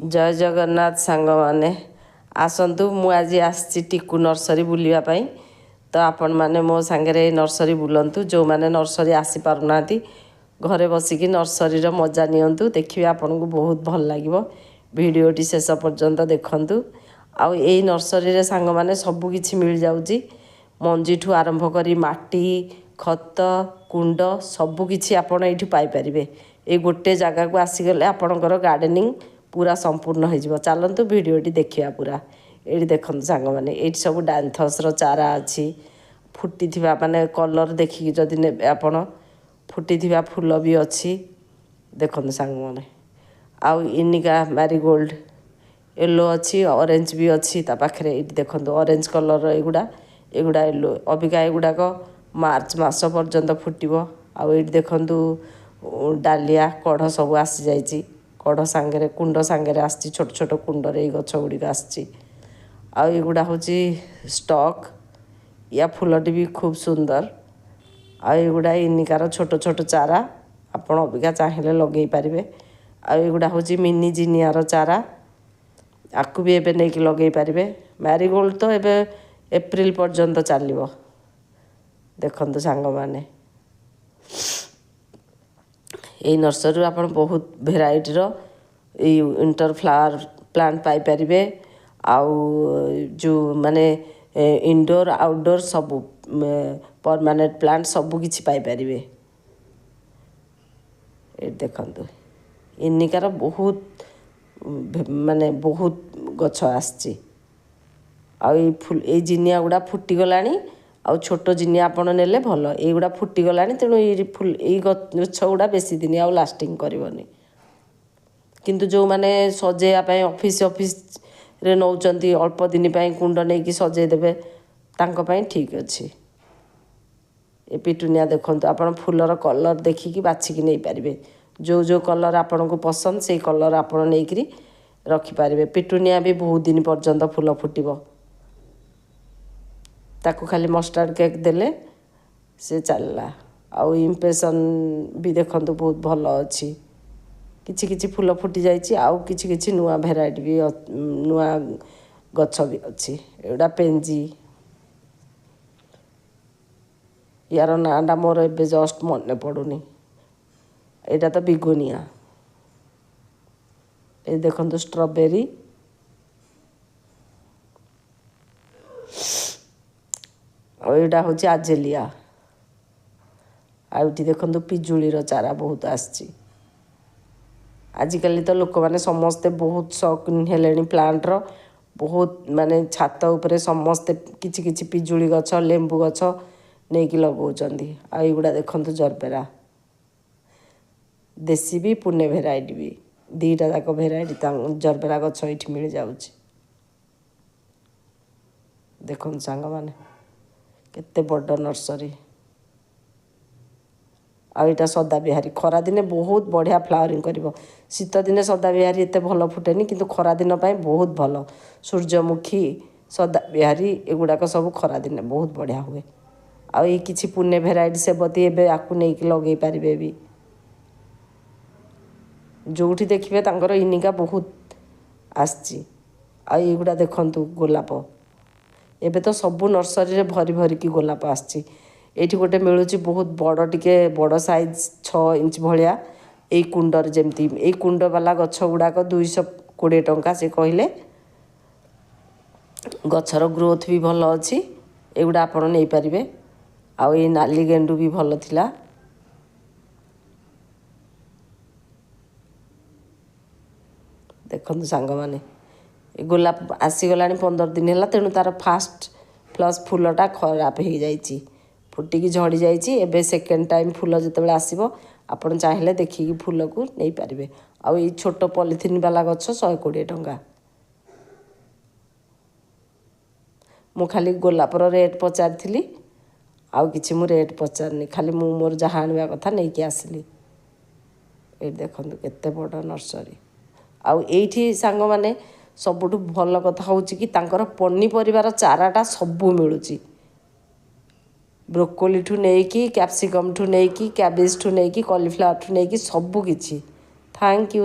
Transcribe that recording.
ଜୟ ଜଗନ୍ନାଥ ସାଙ୍ଗମାନେ, ଆସନ୍ତୁ। ମୁଁ ଆଜି ଆସିଛି ଟିକୁ ନର୍ସରୀ ବୁଲିବା ପାଇଁ। ତ ଆପଣମାନେ ମୋ ସାଙ୍ଗରେ ଏଇ ନର୍ସରୀ ବୁଲନ୍ତୁ। ଯେଉଁମାନେ ନର୍ସରୀ ଆସିପାରୁନାହାନ୍ତି, ଘରେ ବସିକି ନର୍ସରୀର ମଜା ନିଅନ୍ତୁ। ଦେଖିବେ, ଆପଣଙ୍କୁ ବହୁତ ଭଲ ଲାଗିବ। ଭିଡ଼ିଓଟି ଶେଷ ପର୍ଯ୍ୟନ୍ତ ଦେଖନ୍ତୁ। ଆଉ ଏଇ ନର୍ସରୀରେ ସାଙ୍ଗମାନେ ସବୁ କିଛି ମିଳିଯାଉଛି। ମଞ୍ଜିଠୁ ଆରମ୍ଭ କରି ମାଟି, ଖତ, କୁଣ୍ଡ ସବୁକିଛି ଆପଣ ଏଇଠି ପାଇପାରିବେ। ଏଇ ଗୋଟେ ଜାଗାକୁ ଆସିଗଲେ ଆପଣଙ୍କର ଗାର୍ଡ଼େନିଂ ପୁରା ସମ୍ପୂର୍ଣ୍ଣ ହେଇଯିବ। ଚାଲନ୍ତୁ, ଭିଡ଼ିଓଟି ଦେଖିବା ପୁରା। ଏଇଠି ଦେଖନ୍ତୁ ସାଙ୍ଗମାନେ, ଏଇଠି ସବୁ ଡାନ୍ଥସର ଚାରା ଅଛି। ଫୁଟିଥିବା, ମାନେ କଲର୍ ଦେଖିକି ଯଦି ନେବେ ଆପଣ, ଫୁଟିଥିବା ଫୁଲ ବି ଅଛି। ଦେଖନ୍ତୁ ସାଙ୍ଗମାନେ, ଆଉ ଇନିକା ମ୍ୟାରିଗୋଲ୍ଡ ୟେଲୋ ଅଛି, ଅରେଞ୍ଜ ବି ଅଛି ତା ପାଖରେ। ଏଇଠି ଦେଖନ୍ତୁ, ଅରେଞ୍ଜ କଲର୍ର ଏଗୁଡ଼ା, ଏଗୁଡ଼ା ୟେଲୋ। ଅବିକା ଏଗୁଡ଼ାକ ମାର୍ଚ୍ଚ ମାସ ପର୍ଯ୍ୟନ୍ତ ଫୁଟିବ। ଆଉ ଏଇଠି ଦେଖନ୍ତୁ, ଡାଲିଆ କଢ଼ ସବୁ ଆସିଯାଇଛି। କଢ଼ ସାଙ୍ଗରେ, କୁଣ୍ଡ ସାଙ୍ଗରେ ଆସିଛି। ଛୋଟ ଛୋଟ କୁଣ୍ଡରେ ଏଇ ଗଛ ଗୁଡ଼ିକ ଆସିଛି। ଆଉ ଏଗୁଡ଼ା ହେଉଛି ଷ୍ଟକ୍। ୟା ଫୁଲଟି ବି ଖୁବ୍ ସୁନ୍ଦର। ଆଉ ଏଗୁଡ଼ା ଇନିକାର ଛୋଟ ଛୋଟ ଚାରା, ଆପଣ ଅବିକା ଚାହିଁଲେ ଲଗେଇ ପାରିବେ। ଆଉ ଏଗୁଡ଼ା ହେଉଛି ମିନି ଜିନିଆର ଚାରା, ଆକୁ ବି ଏବେ ନେଇକି ଲଗେଇ ପାରିବେ। ମ୍ୟାରିଗୋଲ୍ଡ ତ ଏବେ ଏପ୍ରିଲ ପର୍ଯ୍ୟନ୍ତ ଚାଲିବ। ଦେଖନ୍ତୁ ସାଙ୍ଗମାନେ, ଏଇ ନର୍ସରୀରୁ ଆପଣ ବହୁତ ଭେରାଇଟିର ଏଇ ୱିଣ୍ଟର ଫ୍ଲାୱାର ପ୍ଲାଣ୍ଟ ପାଇପାରିବେ। ଆଉ ଯେଉଁ ମାନେ ଇନଡୋର୍, ଆଉଟଡୋର୍ ସବୁ ପରମାନେଣ୍ଟ ପ୍ଲାଣ୍ଟ ସବୁ କିଛି ପାଇପାରିବେ। ଏଇଠି ଦେଖନ୍ତୁ, ଇନିକାର ବହୁତ, ମାନେ ବହୁତ ଗଛ ଆସିଛି। ଆଉ ଏଇ ଫୁଲ, ଏଇ ଜିନିଆ ଗୁଡ଼ା ଫୁଟିଗଲାଣି। ଆଉ ଛୋଟ ଜିନିଆ ଆପଣ ନେଲେ ଭଲ। ଏଇଗୁଡ଼ା ଫୁଟିଗଲାଣି, ତେଣୁ ଏଇ ଫୁଲ, ଏଇ ଗଛ ଗୁଡ଼ା ବେଶୀ ଦିନ ଆଉ ଲାଷ୍ଟିଂ କରିବନି। କିନ୍ତୁ ଯେଉଁମାନେ ସଜେଇବା ପାଇଁ ଅଫିସ୍ ଅଫିସରେ ନେଉଛନ୍ତି, ଅଳ୍ପ ଦିନ ପାଇଁ କୁଣ୍ଡ ନେଇକି ସଜେଇ ଦେବେ, ତାଙ୍କ ପାଇଁ ଠିକ୍ ଅଛି। ଏ ପିଟୁନିଆ ଦେଖନ୍ତୁ, ଆପଣ ଫୁଲର କଲର୍ ଦେଖିକି ବାଛିକି ନେଇପାରିବେ। ଯେଉଁ ଯେଉଁ କଲର୍ ଆପଣଙ୍କୁ ପସନ୍ଦ, ସେଇ କଲର୍ ଆପଣ ନେଇକରି ରଖିପାରିବେ। ପିଟୁନିଆ ବି ବହୁତ ଦିନ ପର୍ଯ୍ୟନ୍ତ ଫୁଲ ଫୁଟିବ। ତାକୁ ଖାଲି ମଷ୍ଟାର୍ଡ଼ କେକ୍ ଦେଲେ ସେ ଚାଲିଲା। ଆଉ ଇମ୍ପେସନ୍ ବି ଦେଖନ୍ତୁ, ବହୁତ ଭଲ ଅଛି। କିଛି କିଛି ଫୁଲ ଫୁଟି ଯାଇଛି, ଆଉ କିଛି କିଛି ନୂଆ ଭେରାଇଟି ବି, ନୂଆ ଗଛ ବି ଅଛି। ଏଗୁଡ଼ା ପେଞ୍ଜି। ୟାର ନାଁଟା ମୋର ଏବେ ଜଷ୍ଟ ମନେ ପଡ଼ୁନି। ଏଇଟା ତ ବିଗୁନିଆ। ଏଇ ଦେଖନ୍ତୁ ଷ୍ଟ୍ରବେରୀ। ଆଉ ଏଇଟା ହେଉଛି ଆଜେଲିଆ। ଆଉ ଏଇଠି ଦେଖନ୍ତୁ, ପିଜୁଳିର ଚାରା ବହୁତ ଆସିଛି। ଆଜିକାଲି ତ ଲୋକମାନେ ସମସ୍ତେ ବହୁତ ସଉକିନ ହେଲେଣି ପ୍ଲାଣ୍ଟର। ବହୁତ, ମାନେ ଛାତ ଉପରେ ସମସ୍ତେ କିଛି କିଛି ପିଜୁଳି ଗଛ, ଲେମ୍ବୁ ଗଛ ନେଇକି ଲଗାଉଛନ୍ତି। ଆଉ ଏଇଗୁଡ଼ା ଦେଖନ୍ତୁ ଜରବେରା, ଦେଶୀ ବି, ପୁନେ ଭେରାଇଟି ବି, ଦୁଇଟା ଯାକ ଭେରାଇଟି ଜରବେରା ଗଛ ଏଇଠି ମିଳିଯାଉଛି। ଦେଖନ୍ତୁ ସାଙ୍ଗମାନେ, କେତେ ବଡ଼ ନର୍ସରୀ। ଆଉ ଏଇଟା ସଦାବିହାରୀ। ଖରାଦିନେ ବହୁତ ବଢ଼ିଆ ଫ୍ଲାୱାରିଂ କରିବ। ଶୀତ ଦିନେ ସଦାବିହାରୀ ଏତେ ଭଲ ଫୁଟେନି, କିନ୍ତୁ ଖରାଦିନ ପାଇଁ ବହୁତ ଭଲ। ସୂର୍ଯ୍ୟମୁଖୀ, ସଦାବିହାରୀ ଏଗୁଡ଼ାକ ସବୁ ଖରାଦିନେ ବହୁତ ବଢ଼ିଆ ହୁଏ। ଆଉ ଏଇ କିଛି ପୁନେ ଭେରାଇଟି ସେବତୀ, ଏବେ ଆକୁ ନେଇକି ଲଗେଇ ପାରିବେ ବି। ଯେଉଁଠି ଦେଖିବେ, ତାଙ୍କର ଇନିକା ବହୁତ ଆସିଛି। ଆଉ ଏଇଗୁଡ଼ା ଦେଖନ୍ତୁ ଗୋଲାପ। ଏବେ ତ ସବୁ ନର୍ସରୀରେ ଭରି ଭରିକି ଗୋଲାପ ଆସିଛି। ଏଇଠି ଗୋଟେ ମିଳୁଛି ବହୁତ ବଡ଼, ଟିକେ ବଡ଼ ସାଇଜ୍, 6 ଇଞ୍ଚ ଭଳିଆ। ଏଇ କୁଣ୍ଡରେ ଯେମିତି, ଏଇ କୁଣ୍ଡ ବାଲା ଗଛ ଗୁଡ଼ାକ 220 ଟଙ୍କା ସେ କହିଲେ। ଗଛର ଗ୍ରୋଥ୍ ବି ଭଲ ଅଛି। ଏଗୁଡ଼ା ଆପଣ ନେଇପାରିବେ। ଆଉ ଏଇ ନାଲି ଗେଣ୍ଡୁ ବି ଭଲ ଥିଲା। ଦେଖନ୍ତୁ ସାଙ୍ଗମାନେ, ଏ ଗୋଲାପ ଆସିଗଲାଣି 15 ଦିନ ହେଲା, ତେଣୁ ତା'ର ଫାଷ୍ଟ ଫ୍ଲସ୍ ଫୁଲଟା ଖରାପ ହେଇଯାଇଛି, ଫୁଟିକି ଝଡ଼ି ଯାଇଛି। ଏବେ ସେକେଣ୍ଡ ଟାଇମ୍ ଫୁଲ ଯେତେବେଳେ ଆସିବ, ଆପଣ ଚାହିଁଲେ ଦେଖିକି ଫୁଲକୁ ନେଇପାରିବେ। ଆଉ ଏଇ ଛୋଟ ପଲିଥିନ୍ ବାଲା ଗଛ 120 ଟଙ୍କା। ମୁଁ ଖାଲି ଗୋଲାପର ରେଟ୍ ପଚାରିଥିଲି, ଆଉ କିଛି ମୁଁ ରେଟ୍ ପଚାରିନି। ଖାଲି ମୁଁ ମୋର ଯାହା ଆଣିବା କଥା ନେଇକି ଆସିଲି। ଏଇଠି ଦେଖନ୍ତୁ, କେତେ ବଡ଼ ନର୍ସରୀ। ଆଉ ଏଇଠି ସାଙ୍ଗମାନେ, ସବୁଠୁ ଭଲ କଥା ହେଉଛି କି ତାଙ୍କର ପନିପରିବାର ଚାରାଟା ସବୁ ମିଳୁଛି। ବ୍ରୋକୋଲିଠୁ ନେଇକି, କ୍ୟାପ୍ସିକମ୍ଠୁ ନେଇକି, କ୍ୟାବେଜ୍ଠୁ ନେଇକି, କଲିଫ୍ଲାୱାରଠୁ ନେଇକି ସବୁ କିଛି। Thank you.